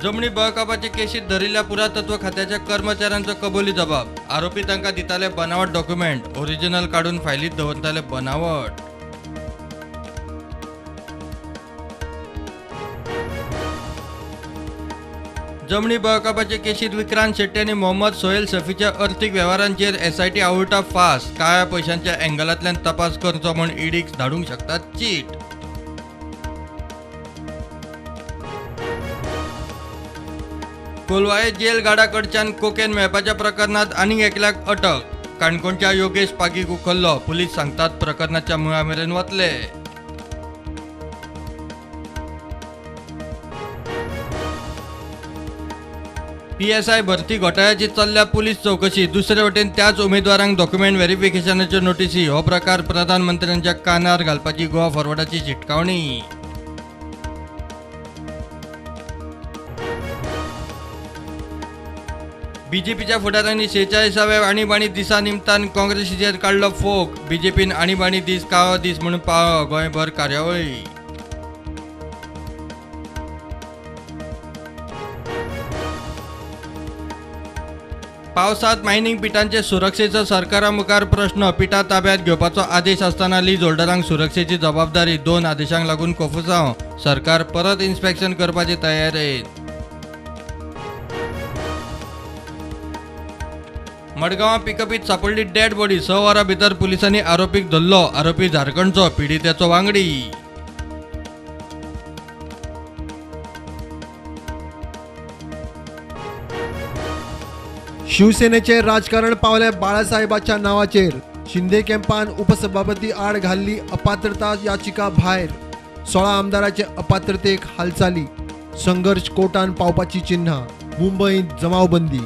जमनी बळकापाचे केशीत धरिल्ल्या पुरातत्व खात्याच्या कर्मचाऱ्यांचो कबोली जबाब. आरोपी तांकां दिताले बनावट डॉक्युमेंट, ओरिजिनल काडून फायलीत दवरताले बनावट. जमनी बळकापाचे केशीत विक्रांत शेट्टी आनी मोहम्मद सोहेल शफीच्या अर्थीक वेव्हारांचेर एसआयटी आवुटा फास्ट. काळ्या पयशांच्या अँगलांतल्यान तपास करचो म्हूण ईडीक धाडूंक शकतात चीट. कोलवाळे जेल गार्डा कडच्यान कोकेन मेळपाच्या प्रकरणांत आनीक एकल्याक अटक. काणकोणच्या योगेश पागीक उखल्लो. पुलीस सांगतात प्रकरणाच्या मुळा मेरेन वतले. पीएसआय भरती घोटाळ्याची चल्ल्या पुलीस चौकशी. दुसरे वटेन त्याच उमेदवारांक डॉक्युमेंट व्हेरिफिकेशनाच्यो नोटीसी. हो प्रकार प्रधानमंत्र्यांच्या कानार घालपाची गोवा फॉरवर्डाची शिटकावणी. बीजेपीच्या फुडाऱ्यांनी 46व्या आणीबाणी दिसा निमतान काँग्रेसीचेर काडलो फोग. बीजेपीन आणीबाणी दीस काळो दीस म्हणून पाळ्ळो. गोंयभर कार्यावळी. पावसात मायनिंग पिटांचे सुरक्षेचो सरकारा मुखार प्रश्न. पिटां ताब्यात घेवपाचो आदेश आसतना लीज होल्डरांक सुरक्षेची जबाबदारी. 2 आदेशांक लागून कोफुसांव. सरकार परत इन्स्पेक्शन करपाचे तयारेत. मडगांवां पिकअपीत सापडली डेड बॉडी. 6 वरां भितर पुलिसांनी आरोपीक धरलो. आरोपी झारखंडचो, पिडितेचो वांगडी. शिवसेनेचे राजकारण पावले बाळासाहेबाच्या नावाचेर. शिंदे कॅम्पान उपसभापती आड घाल्ली अपात्रता याचिका भायर. 16 आमदाराचे अपात्रतेक हालचाली. संघर्ष कोर्टान पावपाची चिन्हां. मुंबईत जमावबंदी.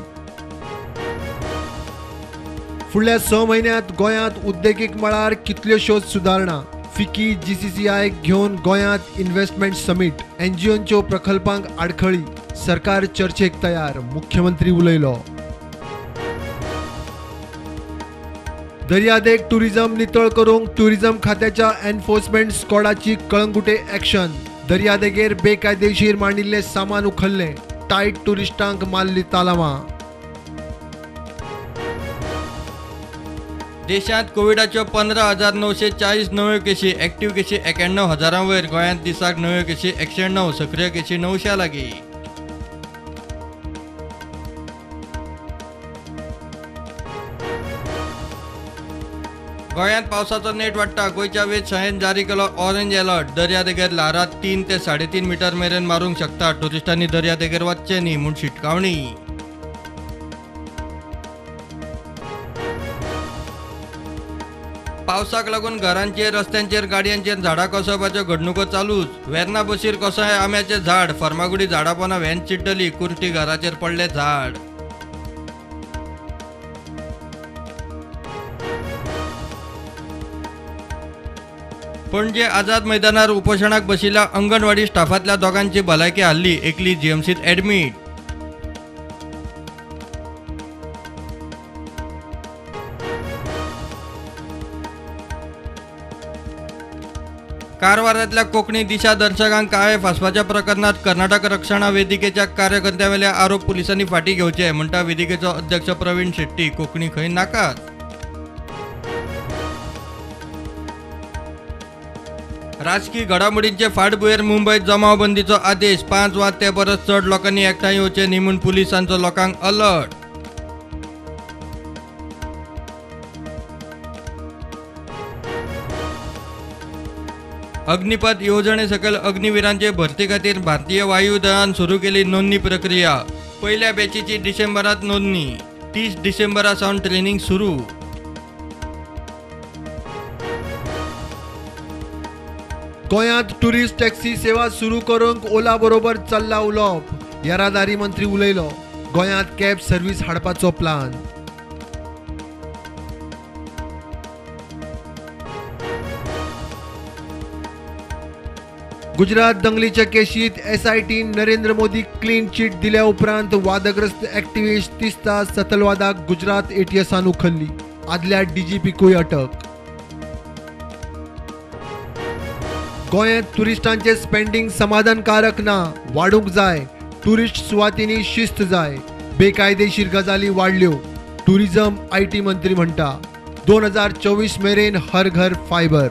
फुडल्या 6 म्हयन्यांत गोंयांत उद्देगीक मळार कितल्योश्योच सुदारणा. फिकी जीसीसीआय घेवन गोंयांत इन्व्हेस्टमेंट समीट. एनजीओंच्यो प्रकल्पांक आडखळी. सरकार चर्चेक तयार, मुख्यमंत्री उलयलो. दर्यादेग टुरिझम नितळ करूंक टुरिझम खात्याच्या एनफोर्समेंट स्क्वॉडाची कळंगुटे ॲक्शन. दर्यादेगेर बेकायदेशीर मांडिल्लें सामान उखल्लें. टायट टुरिस्टांक मारली तालामां. देशांत कोविडाच्यो 15,940 नव्यो केशी, ॲक्टिव्ह केशी 91,000 वयर. गोंयांत दिसाक नव्यो केशी 109, सक्रीय केशी 900 लागीं. गोंयांत पावसाचो नेट वाडटा. गोंयच्या वेधशाळेन जारी केलो ऑरेंज अलर्ट. दर्यादेगेर ल्हारां 3 ते 3.5 मिटर मेरेन मारूंक शकता. टुरिस्टांनी दर्यादेगेर वचचें न्ही म्हूण शिटकावणी. पावसाक लागून घरांचेर, रस्त्यांचेर, गाडयांचेर झाडां कोसळपाच्यो घडणुको चालूच. वेर्ना बशीर कोसळ्ळें आंब्याचें झाड. फर्मागुडी झाडापोना व्हॅन चिड्डली. कुर्टी घराचेर पडलें झाड. पणजे आझाद मैदानार उपोशणाक बशिल्ल्या अंगणवाडी स्टाफांतल्या दोगांची भलायकी हाल्ली. एकली जीएमसीत ॲडमीट. कारवारांतल्या कोंकणी दिशा दर्शकांक काळे फासपाच्या प्रकरणात कर्नाटक रक्षणा वेदिकेच्या कार्यकर्त्यांवेले आरोप पुलिसांनी फाटीं घेवचे म्हणटा वेदिकेचो अध्यक्ष प्रवीण शेट्टी. कोंकणी खंय नाकात. राजकी घडामोडींचे फाटभुंयेर मुंबयत जमावबंदीचो आदेश. 5 वा ते परस चड लोकांनी एकठांय येवचें न्ही म्हूण पुलिसांचो लोकांक अलर्ट. अग्निपथ येवजणे सकयल अग्निवीरांचे भरती खातीर भारतीय वायू दळान सुरू केली नोंदणी प्रक्रिया. पयल्या बॅचीची डिसेंबरात नोंदणी. 30 डिसेंबरा सावन ट्रेनिंग सुरू. गोंयांत टुरिस्ट टॅक्सी सेवा सुरू करूंक ओला बरोबर चल्ला उलोवप. येरादारी मंत्री उलयलो. गोंयांत कॅब सर्वीस हाडपाचो प्लान. गुजरात दंगलीच्या केशीत एसआयटीन नरेंद्र मोदी क्लीन चिट दिल्या उपरांत वादग्रस्त ॲक्टिव्हिस्ट तिस्ता सतलवादाक गुजरात एटीएसान उखल्ली. आदल्या डीजीपीकूय अटक. गोंयांत टुरिस्टांचे स्पेंडिंग समाधानकारक ना, वाडूंक जाय. टुरिस्ट सुवातींनी शिस्त जाय. बेकायदेशीर गजाली वाडल्यो. टुरिझम IT मंत्री म्हणटा 2024 मेरेन हर घर फायबर.